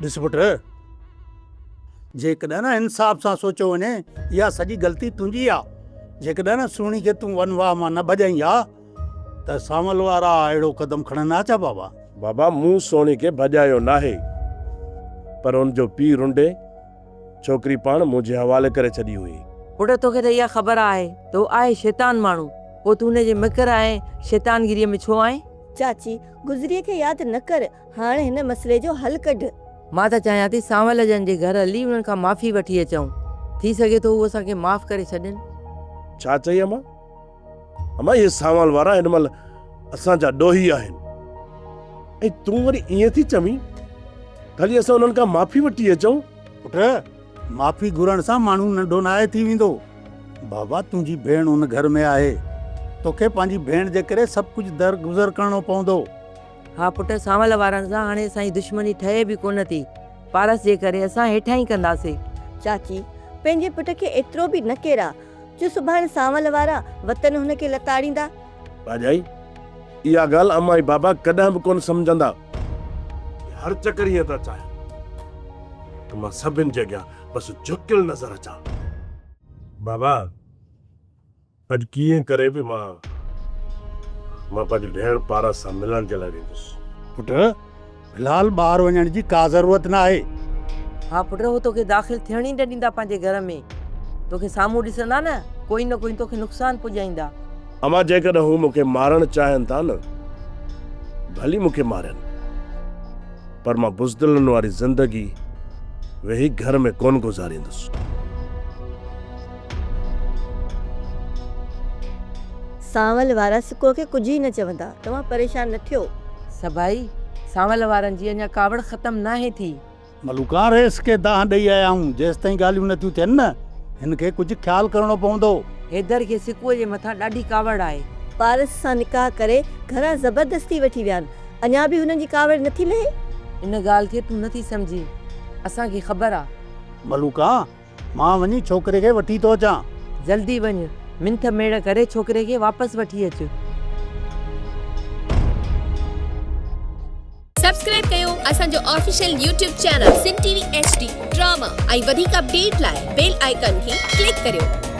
ڏس پٽ، جيڪڏهن نه انصاف سان سوچيو وڃي، اها سڄي غلطي تنهنجي آ. جيڪڏهن نه سهڻي کي تون ون واهه مان نه ڀڄائين ها ته سانول وارا اهڙو قدم کڻن ها ڇا بابا؟ بابا مون سهڻي کي ڀڄايو ناهي، پر ان جو پيء رنڊي ڇوڪري پاڻ منهنجي حوالي ڪري ڇڏي هئي. پٽ توکي ته اها خبر آهي ته هو آهي شيطان ماڻهو، پوء تون هن جي مڪر ۽ شيطانگيريء ۾ ڇو آئين؟ چاچي، گذريء کي ياد نه ڪر، هاڻ هن مسئلي جو حل ڪڍ. مان ته چاهيان ٿي سانول جن جي گهر هلي انهن کان معافي وٺي اچون. ٿي سگهي ٿو هو اسان کي معاف ڪري ڇڏين. ڇا چئي امان؟ امان اهي سانول وارا هن مهل اسان جا ڏوهي آهن ۽ تون وري ائين ٿي چوين ته هلي اسان انهن کان معافي وٺي اچون. پٽ، معافي گهرڻ سان ماڻهو ننڍو ناهي ٿي ويندو. بابا تنهنجي ڀيڻ ان گهر ۾ آهي. توکي پنهنجي ڀيڻ جي ڪري سڀ ڪجهه درگذر ڪرڻو پوندو. ها پٽ، سانول وارن سان هاڻي اسان جي دشمني ٺهي به ڪونه ٿي. پارس جي ڪري اسان هيٺاهين ڪنداسين. چاچي، پنهنجي پٽ کي ايترو به نه ڪيراء، جو سڀاڻ سانول وارا وطن هن کي لتاڙيندا. ڀاڄائي، اها ڳالهه امان ۽ بابا ڪڏهن به ڪونه سمجهندا. اهي هر چڪر ائين ٿا چاهين ته مان سڀن جي اڳيان بس جهڪيل نظر اچان. بابا، اڄ ڪيئن ڪري به مان مان پنهنجي ڀيڻ پارس سان ملڻ جي لاء ويندس. پٽ، في الحال ٻاهر وڃڻ جي ڪا ضرورت نه آهي. ها پٽ، هو توکي داخل ٿيڻ ئي نه ڏيندا پنهنجي گهر ۾. توکي سامهون ڏسندا نه، ڪوئي نه ڪوئي توکي نقصان پڄائيندا. امان جيڪڏهن هو مون کي مارڻ چاهين ٿا نه، ڀلي مون کي مارين، پر مان بزدلن واري زندگي ويهي گهر ۾ ڪونه گذاريندس. سانول وارا سڪوء کي ڪجهه ئي نه چوندا، توهان پريشان نه ٿيو. سڀائي، سانول وارن جي اڃا ڪاوڙ ختم ناهي ٿي. ملوڪان رئيس کي دانهن ڏئي آيا آهيون، جيستائين ڳالهيون نه ٿيون ٿين نه، هن کي ڪجهه خيال ڪرڻو پوندو. حيدر کي سڪوء جي مٿان ڏاڍي ڪاوڙ آهي. پارس سان نڪاح ڪري گهران زبردستي وٺي ويا آهن، اڃا به هنن جي ڪاوڙ نه ٿي لهي؟ ان ڳالهه کي تون نه ٿي سمجهين، اسان کي خبر آ. ملوڪان، مان وڃي ڇوڪري کي وٺي ٿو اچان. جلدي وڃ، منٿ ميڙ ڪري ڇوڪري کي واپس وٺي اچ. سبسڪرائب ڪيو اسان جو official YouTube channel Sindh T V H D drama ۽ وڌيڪ اپڊيٽ لاء بيل آئيڪان کي ڪلڪ ڪريو.